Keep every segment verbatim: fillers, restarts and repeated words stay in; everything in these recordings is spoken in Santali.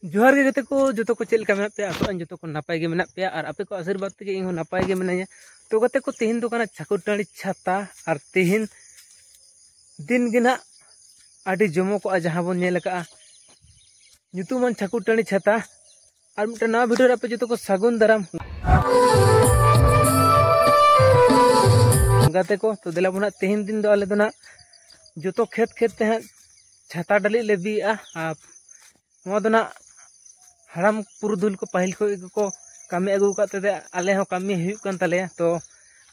ᱡᱚᱦᱟᱨ ᱜᱮ ᱜᱟᱛᱮ ᱠᱚ, ᱡᱚᱛᱚ ᱠᱚ ᱪᱮᱫ ᱞᱮᱠᱟ ᱢᱮᱱᱟᱜ ᱯᱮᱭᱟ? ᱟᱥᱚᱜ ᱟᱹᱧ ᱡᱚᱛᱚ ᱠᱚ ᱱᱟᱯᱟᱭ ᱜᱮ ᱢᱮᱱᱟᱜ ᱯᱮᱭᱟ, ᱟᱨ ᱟᱯᱮ ᱠᱚ ᱟᱥᱤᱨᱵᱟᱫᱽ ᱛᱮᱜᱮ ᱤᱧ ᱦᱚᱸ ᱱᱟᱯᱟᱭ ᱜᱮ ᱢᱤᱱᱟᱹᱧᱟ᱾ ᱛᱚ ᱜᱟᱛᱮ ᱠᱚ, ᱛᱮᱦᱮᱧ ᱫᱚ ᱠᱟᱱᱟ ᱪᱷᱟᱠᱩᱨᱴᱟᱹᱲᱤ ᱪᱷᱟᱛᱟ, ᱟᱨ ᱛᱮᱦᱮᱧ ᱫᱤᱱ ᱜᱮ ᱱᱟᱦᱟᱜ ᱟᱹᱰᱤ ᱡᱚᱢᱚᱠᱚᱜᱼᱟ, ᱡᱟᱦᱟᱸ ᱵᱚᱱ ᱧᱮᱞ ᱟᱠᱟᱫᱼᱟ ᱧᱩᱛᱩᱢᱟᱱ ᱪᱷᱟᱠᱩᱨᱴᱟᱹᱲᱤ ᱪᱷᱟᱛᱟ᱾ ᱟᱨ ᱢᱤᱫᱴᱮᱱ ᱱᱟᱣᱟ ᱵᱷᱤᱰᱤᱭᱳ ᱨᱮ ᱟᱯᱮ ᱡᱚᱛᱚ ᱠᱚ ᱥᱟᱹᱜᱩᱱ ᱫᱟᱨᱟᱢ᱾ ᱜᱟᱛᱮ ᱠᱚ, ᱛᱚ ᱫᱮᱞᱟ ᱵᱚᱱ ᱦᱟᱸᱜ, ᱛᱮᱦᱮᱧ ᱫᱤᱱ ᱫᱚ ᱟᱞᱮ ᱫᱚ ᱱᱟᱦᱟᱜ ᱡᱚᱛᱚ ᱠᱷᱮᱛ ᱠᱷᱮᱛ ᱛᱮ ᱦᱟᱸᱜ ᱪᱷᱟᱛᱟ ᱰᱟᱹᱞᱤᱡ ᱞᱮ ᱵᱤᱜᱼᱟ᱾ ᱟᱨ ᱱᱚᱣᱟ ᱫᱚ ᱱᱟᱜ ᱦᱟᱲᱟᱢ ᱯᱩᱨᱩᱫᱷᱩᱞ ᱠᱚ ᱯᱟᱹᱦᱤᱞ ᱠᱷᱚᱱ ᱜᱮᱠᱚ ᱠᱟᱹᱢᱤ ᱟᱹᱜᱩ ᱟᱠᱟᱫ ᱛᱮ ᱟᱞᱮ ᱦᱚᱸ ᱠᱟᱹᱢᱤ ᱦᱩᱭᱩᱜ ᱠᱟᱱ ᱛᱟᱞᱮᱭᱟ᱾ ᱛᱚ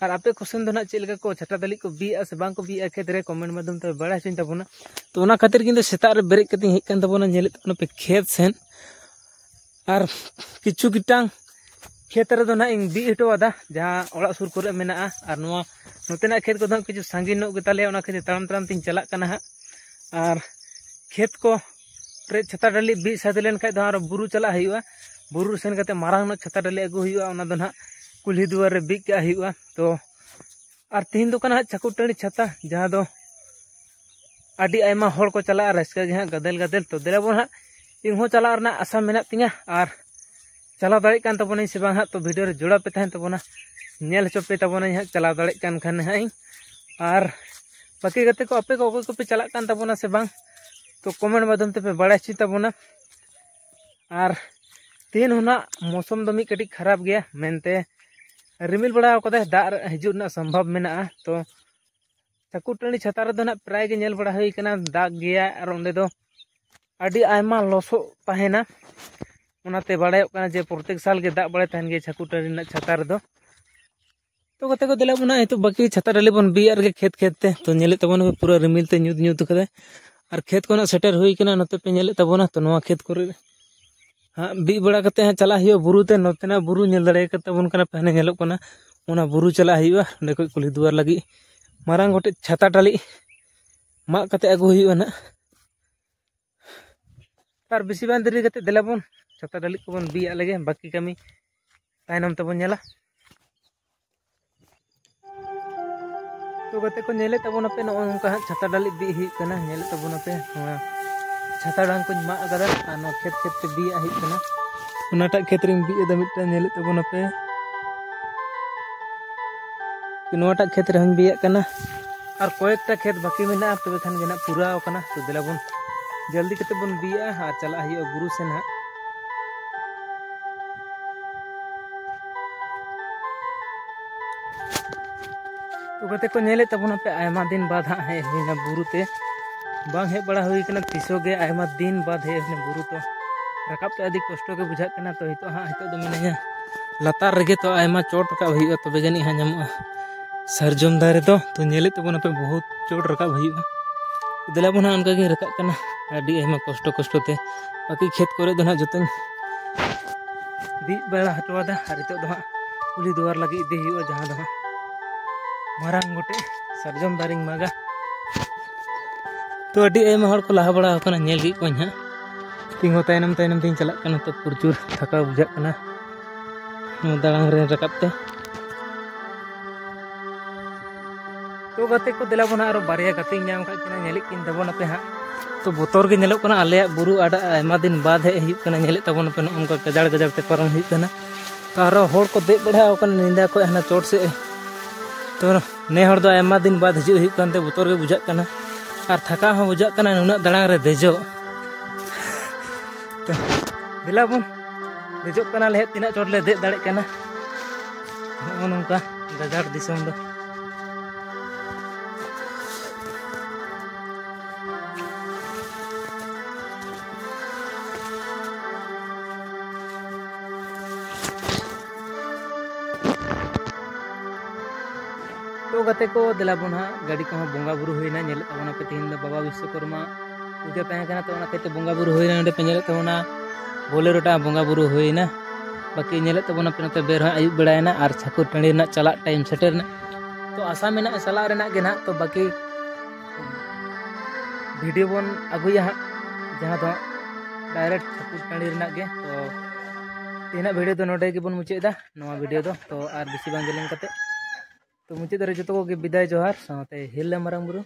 ᱟᱨ ᱟᱯᱮ ᱠᱚ ᱥᱮᱱ ᱫᱚ ᱱᱟᱜ ᱪᱮᱫ ᱞᱮᱠᱟ ᱠᱚ ᱪᱷᱟᱛᱟ ᱰᱟᱹᱞᱤᱡ ᱠᱚ ᱵᱤᱜᱼᱟ ᱥᱮ ᱵᱟᱝ ᱠᱚ ᱵᱤᱜᱼᱟ ᱠᱷᱮᱛ ᱨᱮ, ᱠᱚᱢᱮᱱᱴ ᱢᱟᱫᱽᱫᱷᱚᱢ ᱛᱮ ᱵᱟᱲᱟᱭ ᱦᱚᱪᱚᱧ ᱛᱟᱵᱚᱱᱟ᱾ ᱛᱚ ᱚᱱᱟ ᱠᱷᱟᱹᱛᱤᱨ ᱜᱮ ᱤᱧ ᱫᱚ ᱥᱮᱛᱟᱜ ᱨᱮ ᱵᱮᱨᱮᱫ ᱠᱟᱛᱮᱧ ᱦᱮᱡ ᱟᱠᱟᱱ ᱛᱟᱵᱚᱱᱟ, ᱧᱮᱞᱮᱫ ᱛᱟᱵᱚᱱᱟ ᱯᱮ ᱠᱷᱮᱛ ᱥᱮᱱ᱾ ᱟᱨ ᱠᱤᱪᱷᱩ ᱜᱚᱴᱟᱝ ᱠᱷᱮᱛ ᱨᱮᱫᱚ ᱱᱟᱜ ᱤᱧ ᱵᱤᱫ ᱦᱚᱴᱚ ᱟᱫᱟ, ᱡᱟᱦᱟᱸ ᱚᱲᱟᱜ ᱥᱩᱨ ᱠᱚᱨᱮ ᱢᱮᱱᱟᱜᱼᱟ᱾ ᱟᱨ ᱱᱚᱣᱟ ᱱᱚᱛᱮᱱᱟᱜ ᱠᱷᱮᱛ ᱠᱚᱫᱚ ᱦᱟᱸᱜ ᱠᱤᱪᱷᱩ ᱥᱟᱺᱜᱤᱧ ᱧᱚᱜ ᱜᱮᱛᱟᱞᱮᱭᱟ, ᱚᱱᱟ ᱠᱷᱟᱹᱛᱤᱨ ᱛᱟᱲᱟᱢ ᱛᱟᱲᱟᱢ ᱛᱤᱧ ᱪᱟᱞᱟᱜ ᱠᱟᱱᱟ ᱦᱟᱸᱜ᱾ ᱟᱨ ᱠᱷᱮᱛ ᱠᱚ ᱨᱮ ᱪᱷᱟᱛᱟ ᱰᱟᱹᱞᱤᱡ ᱵᱤᱫ ᱥᱟᱹᱛ ᱞᱮᱱᱠᱷᱟᱡ ᱫᱚ ᱟᱨᱚ ᱵᱩᱨᱩ ᱪᱟᱞᱟᱜ ᱦᱩᱭᱩᱜᱼᱟ᱾ ᱵᱩᱨᱩ ᱥᱮᱱ ᱠᱟᱛᱮ ᱢᱟᱨᱟᱝ ᱧᱚᱜ ᱪᱷᱟᱛᱟ ᱰᱟᱹᱞᱤᱡ ᱟᱹᱜᱩ ᱦᱩᱭᱩᱜᱼᱟ, ᱚᱱᱟ ᱫᱚ ᱱᱟᱦᱟᱜ ᱠᱩᱞᱦᱤ ᱫᱩᱣᱟᱹᱨ ᱨᱮ ᱵᱤᱫ ᱠᱟᱜ ᱦᱩᱭᱩᱜᱼᱟ᱾ ᱛᱚ ᱟᱨ ᱛᱤᱦᱤᱧ ᱫᱚ ᱠᱟᱱᱟ ᱦᱟᱸᱜ ᱪᱷᱟᱠᱩᱨᱴᱟᱹᱲᱤ ᱪᱷᱟᱛᱟ, ᱡᱟᱦᱟᱸ ᱫᱚ ᱟᱹᱰᱤ ᱟᱭᱢᱟ ᱦᱚᱲ ᱠᱚ ᱪᱟᱞᱟᱜᱼᱟ, ᱨᱟᱹᱥᱠᱟᱹ ᱜᱮ ᱦᱟᱸᱜ ᱜᱟᱫᱮᱞ ᱜᱟᱫᱮᱞ᱾ ᱛᱚ ᱫᱮᱞᱟ ᱵᱚᱱ ᱦᱟᱸᱜ, ᱤᱧ ᱦᱚᱸ ᱪᱟᱞᱟᱜ ᱨᱮᱱᱟᱜ ᱟᱥᱟ ᱢᱮᱱᱟᱜ ᱛᱤᱧᱟᱹ, ᱟᱨ ᱪᱟᱞᱟᱣ ᱫᱟᱲᱮᱭᱟᱜ ᱠᱟᱱ ᱛᱟᱵᱚᱱᱟᱹᱧ ᱥᱮ ᱵᱟᱝ ᱦᱟᱸᱜ, ᱛᱚ ᱵᱷᱤᱰᱤᱭᱳ ᱨᱮ ᱡᱚᱲᱟᱣ ᱯᱮ ᱛᱟᱦᱮᱱ ᱛᱟᱵᱚᱱᱟ, ᱧᱮᱞ ᱦᱚᱪᱚ ᱯᱮ ᱛᱟᱵᱚᱱᱟᱹᱧ ᱦᱟᱸᱜ, ᱪᱟᱞᱟᱣ ᱫᱟᱲᱮᱭᱟᱜ ᱠᱟᱱ ᱠᱷᱟᱱ ᱦᱟᱸᱜ ᱤᱧ᱾ ᱟᱨ ᱵᱟᱹᱠᱤ ᱜᱟᱛᱮ ᱠᱚ, ᱟᱯᱮ ᱠᱚ ᱚᱠᱚᱭ ᱠᱚᱯᱮ ᱪᱟᱞᱟᱜ ᱠᱟᱱ ᱛᱟᱵᱚᱱᱟ ᱥᱮ ᱵᱟᱝ, ᱛᱚ ᱠᱚᱢᱮᱱᱴ ᱢᱟᱫᱽᱫᱷᱚᱢ ᱛᱮᱯᱮ ᱵᱟᱲᱟᱭ ᱦᱚᱪᱚᱭ ᱛᱟᱵᱚᱱᱟ᱾ ᱟᱨ ᱛᱮᱦᱮᱧ ᱦᱚᱸ ᱱᱟᱜ ᱢᱳᱥᱚᱢ ᱫᱚ ᱢᱤᱫ ᱠᱟᱹᱴᱤᱡ ᱠᱷᱟᱨᱟᱯ ᱜᱮᱭᱟ ᱢᱮᱱᱛᱮ ᱨᱤᱢᱤᱞ ᱵᱟᱲᱟ ᱟᱠᱟᱫᱟᱭ, ᱫᱟᱜ ᱦᱤᱡᱩᱜ ᱨᱮᱱᱟᱜ ᱥᱚᱢᱵᱷᱟᱵ ᱢᱮᱱᱟᱜᱼᱟ᱾ ᱛᱚ ᱪᱷᱟᱠᱩᱨᱴᱟᱹᱲᱤ ᱪᱷᱟᱛᱟ ᱨᱮᱫᱚ ᱱᱟᱜ ᱯᱨᱟᱭ ᱜᱮ ᱧᱮᱞ ᱵᱟᱲᱟ ᱦᱩᱭ ᱠᱟᱱᱟ, ᱫᱟᱜ ᱜᱮᱭᱟ, ᱟᱨ ᱚᱸᱰᱮ ᱫᱚ ᱟᱹᱰᱤ ᱟᱭᱢᱟ ᱞᱚᱥᱚᱫ ᱛᱟᱦᱮᱱᱟ᱾ ᱚᱱᱟᱛᱮ ᱵᱟᱲᱟᱭᱚᱜ ᱠᱟᱱᱟ ᱡᱮ ᱯᱨᱚᱛᱮᱠ ᱥᱟᱞ ᱜᱮ ᱫᱟᱜ ᱵᱟᱲᱟᱭ ᱛᱟᱦᱮᱱ ᱜᱮᱭᱟ ᱪᱷᱟᱠᱩᱨᱴᱟᱹᱲᱤ ᱨᱮᱱᱟᱜ ᱪᱷᱟᱛᱟ ᱨᱮᱫᱚ᱾ ᱛᱚ ᱜᱟᱛᱮ ᱠᱚ, ᱫᱮᱞᱟ ᱵᱚᱱᱟ ᱱᱤᱛᱚᱜ ᱵᱟᱹᱠᱤ ᱪᱷᱟᱛᱟ ᱰᱟᱹᱞᱤ ᱵᱚᱱ ᱵᱤᱭᱟᱫ ᱨᱮᱜᱮ ᱠᱷᱮᱛ ᱠᱷᱮᱛ ᱛᱮ᱾ ᱛᱚ ᱧᱮᱞᱮᱫ ᱛᱟᱵᱚᱱᱟ ᱯᱩᱨᱟᱹ ᱨᱤᱢᱤᱞ ᱛᱮ ᱧᱩᱛ ᱧᱩᱛ ᱠᱟᱫᱟᱭ᱾ ᱟᱨ ᱠᱷᱮᱛ ᱠᱚ ᱱᱟᱜ ᱥᱮᱴᱮᱨ ᱦᱩᱭ ᱠᱟᱱᱟ, ᱱᱚᱛᱮ ᱯᱮ ᱧᱮᱞᱮᱫ ᱛᱟᱵᱚᱱᱟ᱾ ᱛᱚ ᱱᱚᱣᱟ ᱠᱷᱮᱛ ᱠᱚᱨᱮ ᱦᱟᱸᱜ ᱵᱤᱫ ᱵᱟᱲᱟ ᱠᱟᱛᱮ ᱦᱟᱸᱜ ᱪᱟᱞᱟᱜ ᱦᱩᱭᱩᱜᱼᱟ ᱵᱩᱨᱩ ᱛᱮ᱾ ᱱᱚᱛᱮᱱᱟᱜ ᱵᱩᱨᱩ ᱧᱮᱞ ᱫᱟᱲᱮ ᱠᱟᱜ ᱛᱟᱵᱚᱱ ᱠᱟᱱᱟ ᱯᱮ, ᱦᱟᱱᱮ ᱧᱮᱞᱚᱜ ᱠᱟᱱᱟ, ᱚᱱᱟ ᱵᱩᱨᱩ ᱪᱟᱞᱟᱜ ᱦᱩᱭᱩᱜᱼᱟ᱾ ᱚᱸᱰᱮ ᱠᱷᱚᱡ ᱠᱩᱞᱦᱤ ᱫᱩᱣᱟᱹᱨ ᱞᱟᱹᱜᱤᱫ ᱢᱟᱨᱟᱝ ᱜᱚᱴᱮᱡ ᱪᱷᱟᱛᱟ ᱰᱟᱹᱞᱤ ᱢᱟᱜ ᱠᱟᱛᱮ ᱟᱹᱜᱩ ᱦᱩᱭᱩᱜᱼᱟ ᱱᱟᱜ᱾ ᱟᱨ ᱵᱮᱥᱤ ᱵᱟᱝ ᱫᱮᱨᱤ ᱠᱟᱛᱮ ᱫᱮᱞᱟ ᱵᱚᱱ ᱪᱷᱟᱛᱟ ᱰᱟᱹᱞᱤ ᱠᱚᱵᱚᱱ ᱵᱤᱭᱟᱜ ᱞᱮᱜᱮ, ᱵᱟᱹᱠᱤ ᱠᱟᱹᱢᱤ ᱛᱟᱭᱱᱚᱢ ᱛᱮᱵᱚᱱ ᱧᱮᱞᱟ᱾ ᱛᱚ ᱜᱟᱛᱮ ᱠᱚ, ᱧᱮᱞᱮᱫ ᱛᱟᱵᱚᱱᱟᱯᱮ, ᱱᱚᱜᱼᱚ ᱱᱚᱝᱠᱟ ᱦᱟᱸᱜ ᱪᱷᱟᱛᱟ ᱰᱟᱹᱞᱤ ᱵᱤᱫ ᱦᱩᱭᱩᱜ ᱠᱟᱱᱟ᱾ ᱧᱮᱞᱮᱫ ᱛᱟᱵᱚᱱᱟᱯᱮ ᱱᱚᱣᱟ ᱦᱟᱛᱟᱲᱟᱝ ᱠᱚᱧ ᱢᱟᱜ ᱟᱠᱟᱫᱟ ᱟᱨ ᱱᱚᱣᱟ ᱠᱷᱮᱛ ᱠᱷᱮᱛ ᱛᱮ ᱵᱤᱭᱟᱜ ᱦᱩᱭᱩᱜ ᱠᱟᱱᱟ᱾ ᱚᱱᱟᱴᱟᱜ ᱠᱷᱮᱛ ᱨᱮᱧ ᱵᱤᱭᱮᱫᱟ ᱢᱤᱫᱴᱟᱝ, ᱧᱮᱞᱮᱫ ᱛᱟᱵᱚᱱᱟᱯᱮ᱾ ᱱᱚᱣᱟᱴᱟᱜ ᱠᱷᱮᱛ ᱨᱮᱦᱚᱸᱧ ᱵᱤᱭᱟᱜ ᱠᱟᱱᱟ᱾ ᱟᱨ ᱠᱚᱭᱮᱠᱴᱟ ᱠᱷᱮᱛ ᱵᱟᱹᱠᱤ ᱢᱮᱱᱟᱜᱼᱟ, ᱛᱚᱵᱮ ᱠᱷᱟᱱ ᱜᱮ ᱱᱟᱜ ᱯᱩᱨᱟᱹᱣ ᱠᱟᱱᱟ᱾ ᱛᱚ ᱫᱮᱞᱟ ᱵᱚᱱ ᱡᱚᱞᱫᱤ ᱠᱟᱛᱮ ᱵᱚᱱ ᱵᱤᱭᱟᱜᱼᱟ ᱟᱨ ᱪᱟᱞᱟᱜ ᱦᱩᱭᱩᱜᱼᱟ ᱵᱩᱨᱩ ᱥᱮᱱ ᱦᱟᱸᱜ᱾ ᱛᱚ ᱜᱟᱛᱮ ᱠᱚ, ᱧᱮᱞᱮᱫ ᱛᱟᱵᱚᱱᱟᱯᱮ, ᱟᱭᱢᱟ ᱫᱤᱱ ᱵᱟᱫ ᱦᱟᱸᱜ ᱦᱮᱡ ᱦᱩᱭᱱᱟ ᱵᱩᱨᱩ ᱛᱮ᱾ ᱵᱟᱝ ᱦᱮᱡ ᱵᱟᱲᱟ ᱦᱩᱭ ᱠᱟᱱᱟ ᱛᱤᱥ ᱦᱚᱸ ᱜᱮ, ᱟᱭᱢᱟ ᱫᱤᱱ ᱵᱟᱫ ᱦᱮᱡ ᱦᱩᱭᱱᱟ ᱵᱩᱨᱩ᱾ ᱛᱚ ᱨᱟᱠᱟᱵ ᱛᱮ ᱟᱹᱰᱤ ᱠᱚᱥᱴᱚ ᱜᱮ ᱵᱩᱡᱷᱟᱹᱜ ᱠᱟᱱᱟ᱾ ᱛᱚ ᱱᱤᱛᱚᱜ ᱦᱟᱸᱜ, ᱱᱤᱛᱚᱜ ᱫᱚ ᱢᱤᱱᱟᱹᱧᱟ ᱞᱟᱛᱟᱨ ᱨᱮᱜᱮ᱾ ᱛᱚ ᱟᱭᱢᱟ ᱪᱚᱴ ᱨᱟᱠᱟᱵ ᱦᱩᱭᱩᱜᱼᱟ, ᱛᱚᱵᱮ ᱡᱟᱹᱱᱤᱡ ᱦᱟᱸᱜ ᱧᱟᱢᱚᱜᱼᱟ ᱥᱟᱨᱡᱚᱢ ᱫᱟᱨᱮ ᱫᱚ᱾ ᱛᱚ ᱧᱮᱞᱮᱫ ᱛᱟᱵᱚᱱᱟᱯᱮ, ᱵᱚᱦᱩᱛ ᱪᱚᱴ ᱨᱟᱠᱟᱵ ᱦᱩᱭᱩᱜᱼᱟ᱾ ᱫᱮᱞᱟ ᱵᱚᱱ ᱦᱟᱸᱜ, ᱚᱱᱠᱟ ᱜᱮ ᱨᱟᱠᱟᱵ ᱠᱟᱱᱟ ᱟᱹᱰᱤ ᱟᱭᱢᱟ ᱠᱚᱥᱴᱚ ᱠᱚᱥᱴᱚ ᱛᱮ᱾ ᱵᱟᱹᱠᱤ ᱠᱷᱮᱛ ᱠᱚᱨᱮ ᱫᱚ ᱦᱟᱸᱜ ᱡᱚᱛᱚᱧ ᱵᱤᱫ ᱵᱟᱲᱟ ᱦᱚᱴᱚ ᱟᱫᱟ᱾ ᱟᱨ ᱱᱤᱛᱚᱜ ᱫᱚ ᱦᱟᱸᱜ ᱠᱩᱞᱦᱤ ᱫᱩᱣᱟᱨ ᱞᱟᱹᱜᱤᱫ ᱤᱫᱤ ᱦᱩᱭᱩᱜᱼᱟ, ᱡᱟᱦᱟᱸ ᱫᱚ ᱦᱟᱸᱜ ᱢᱟᱨᱟᱝ ᱜᱚᱴᱮᱡ ᱥᱟᱨᱡᱚᱢ ᱫᱟᱨᱮᱧ ᱢᱟᱜᱟ᱾ ᱛᱚ ᱟᱹᱰᱤ ᱟᱭᱢᱟ ᱦᱚᱲ ᱠᱚ ᱞᱟᱦᱟ ᱵᱟᱲᱟ ᱟᱠᱟᱱᱟ, ᱧᱮᱞ ᱠᱮᱫ ᱠᱚᱣᱟᱧ ᱦᱟᱸᱜ᱾ ᱛᱤᱧ ᱦᱚᱸ ᱛᱟᱭᱱᱚᱢ ᱛᱟᱭᱱᱚᱢ ᱛᱤᱧ ᱪᱟᱞᱟᱜ ᱠᱟᱱᱟ, ᱛᱚ ᱯᱨᱚᱪᱩᱨ ᱛᱷᱟᱠᱟᱣ ᱵᱩᱡᱷᱟᱹᱜ ᱠᱟᱱᱟ ᱱᱚᱣᱟ ᱫᱟᱬᱟᱱ ᱨᱮ ᱨᱟᱠᱟᱵ ᱛᱮ᱾ ᱛᱚ ᱜᱟᱛᱮ ᱠᱚ, ᱫᱮᱞᱟ ᱵᱚᱱ ᱦᱟᱸᱜ, ᱟᱨᱚ ᱵᱟᱨᱭᱟ ᱜᱟᱛᱮᱧ ᱧᱟᱢ ᱟᱠᱟᱫ ᱠᱤᱱᱟ, ᱧᱮᱞᱮᱫ ᱠᱤᱱ ᱛᱟᱵᱚᱱᱟᱯᱮ ᱦᱟᱸᱜ᱾ ᱛᱚ ᱵᱚᱛᱚᱨ ᱜᱮ ᱧᱮᱞᱚᱜ ᱠᱟᱱᱟ, ᱟᱞᱮᱭᱟᱜ ᱵᱩᱨᱩ ᱟᱰᱟ ᱟᱭᱢᱟ ᱫᱤᱱ ᱵᱟᱫ ᱦᱮᱡ ᱦᱩᱭᱩᱜ ᱠᱟᱱᱟ᱾ ᱧᱮᱞᱮᱫ ᱛᱟᱵᱚᱱᱟᱯᱮ, ᱱᱚᱜᱼᱚ ᱱᱚᱝᱠᱟ ᱜᱟᱡᱟᱲ ᱜᱟᱡᱟᱲ ᱛᱮ ᱯᱟᱨᱚᱢ ᱦᱩᱭᱩᱜ ᱠᱟᱱᱟ᱾ ᱛᱚ ᱟᱨᱚ ᱦᱚᱲ ᱠᱚ ᱫᱮᱡ ᱵᱟᱲᱟ ᱟᱠᱟᱱᱟ ᱧᱤᱫᱟᱹ ᱠᱷᱚᱱ ᱦᱟᱱᱟ ᱪᱚᱴ ᱥᱮᱫ᱾ ᱛᱚ ᱱᱮ ᱦᱚᱲ ᱫᱚ ᱟᱭᱢᱟ ᱫᱤᱱ ᱵᱟᱫ ᱦᱤᱡᱩᱜ ᱦᱩᱭᱩᱜ ᱠᱟᱱᱛᱮ ᱵᱚᱛᱚᱨ ᱜᱮ ᱵᱩᱡᱷᱟᱹᱜ ᱠᱟᱱᱟ, ᱟᱨ ᱛᱷᱟᱠᱟᱣ ᱦᱚᱸ ᱵᱩᱡᱷᱟᱹᱜ ᱠᱟᱱᱟ ᱱᱩᱱᱟᱹᱜ ᱫᱟᱬᱟᱱ ᱨᱮ ᱫᱮᱡᱚᱜ᱾ ᱛᱚ ᱫᱮᱞᱟ ᱵᱚᱱ ᱫᱮᱡᱚᱜ ᱠᱟᱱᱟᱞᱮ, ᱛᱤᱱᱟᱹᱜ ᱪᱚᱴ ᱞᱮ ᱫᱮᱡ ᱫᱟᱲᱮᱜ ᱠᱟᱱᱟ᱾ ᱱᱚᱜᱼᱚ ᱱᱚᱝᱠᱟ ᱜᱟᱡᱟᱲ ᱫᱤᱥᱚᱢ ᱫᱚ᱾ ᱛᱚ ᱜᱟᱛᱮ ᱠᱚ, ᱫᱮᱞᱟ ᱵᱚᱱ ᱦᱟᱸᱜ, ᱜᱟᱹᱰᱤ ᱠᱚᱦᱚᱸ ᱵᱚᱸᱜᱟ ᱵᱩᱨᱩ ᱦᱩᱭᱱᱟ᱾ ᱧᱮᱞᱮᱫ ᱛᱟᱵᱚᱱᱟᱯᱮ, ᱛᱮᱦᱮᱧ ᱫᱚ ᱵᱟᱵᱟ ᱵᱤᱥᱥᱚᱠᱚᱨᱢᱟ ᱯᱩᱡᱟᱹ ᱛᱟᱦᱮᱸ ᱠᱟᱱᱟ, ᱛᱚ ᱚᱱᱟ ᱠᱷᱟᱹᱛᱤᱨ ᱛᱮ ᱵᱚᱸᱜᱟ ᱵᱩᱨᱩ ᱦᱩᱭᱱᱟ᱾ ᱱᱚᱰᱮ ᱯᱮ ᱧᱮᱞᱮᱫ ᱛᱟᱵᱚᱱᱟ ᱵᱳᱞᱮᱨᱳ ᱴᱟᱜ ᱵᱚᱸᱜᱟ ᱵᱩᱨᱩ ᱦᱩᱭᱱᱟ᱾ ᱵᱟᱹᱠᱤ ᱧᱮᱞᱮᱫ ᱛᱟᱵᱚᱱᱟᱯᱮ, ᱱᱚᱛᱮ ᱵᱮᱨ ᱦᱚᱸ ᱟᱹᱭᱩᱵ ᱵᱮᱲᱟᱭᱮᱱᱟ ᱟᱨ ᱪᱷᱟᱹᱠᱩᱨ ᱴᱟᱺᱰᱤ ᱨᱮᱱᱟᱜ ᱪᱟᱞᱟᱜ ᱴᱟᱭᱤᱢ ᱥᱮᱴᱮᱨ ᱮᱱᱟ᱾ ᱛᱚ ᱟᱥᱟ ᱢᱮᱱᱟᱜᱼᱟ ᱪᱟᱞᱟᱜ ᱨᱮᱱᱟᱜ ᱜᱮ ᱱᱟᱦᱟᱜ, ᱛᱚ ᱵᱟᱹᱠᱤ ᱵᱷᱤᱰᱤᱭᱳ ᱵᱚᱱ ᱟᱹᱜᱩᱭᱟ ᱦᱟᱸᱜ, ᱡᱟᱦᱟᱸ ᱫᱚ ᱦᱟᱸᱜ ᱰᱟᱭᱨᱮᱠᱴ ᱪᱷᱟᱹᱠᱩᱨ ᱴᱟᱺᱰᱤ ᱨᱮᱱᱟᱜ ᱜᱮ᱾ ᱛᱚ ᱛᱮᱦᱮᱧᱟᱜ ᱵᱷᱤᱰᱤᱭᱳ ᱫᱚ ᱱᱚᱰᱮ ᱜᱮᱵᱚᱱ ᱢᱩᱪᱟᱹᱫ ᱮᱫᱟ, ᱱᱚᱣᱟ ᱵᱷᱤᱰᱤᱭᱳ ᱫᱚ᱾ ᱛᱚ ᱟᱨ ᱵᱮᱥᱤ ᱵᱟᱝ ᱡᱮᱞᱮᱧ ᱠᱟᱛᱮ, ᱛᱚ ᱢᱩᱪᱟᱹᱫ ᱨᱮ ᱡᱚᱛᱚ ᱠᱚᱜᱮ ᱵᱤᱫᱟᱭ ᱡᱚᱦᱟᱨ, ᱥᱟᱶᱛᱮ ᱦᱤᱞ ᱢᱟᱨᱟᱝ ᱵᱩᱨᱩ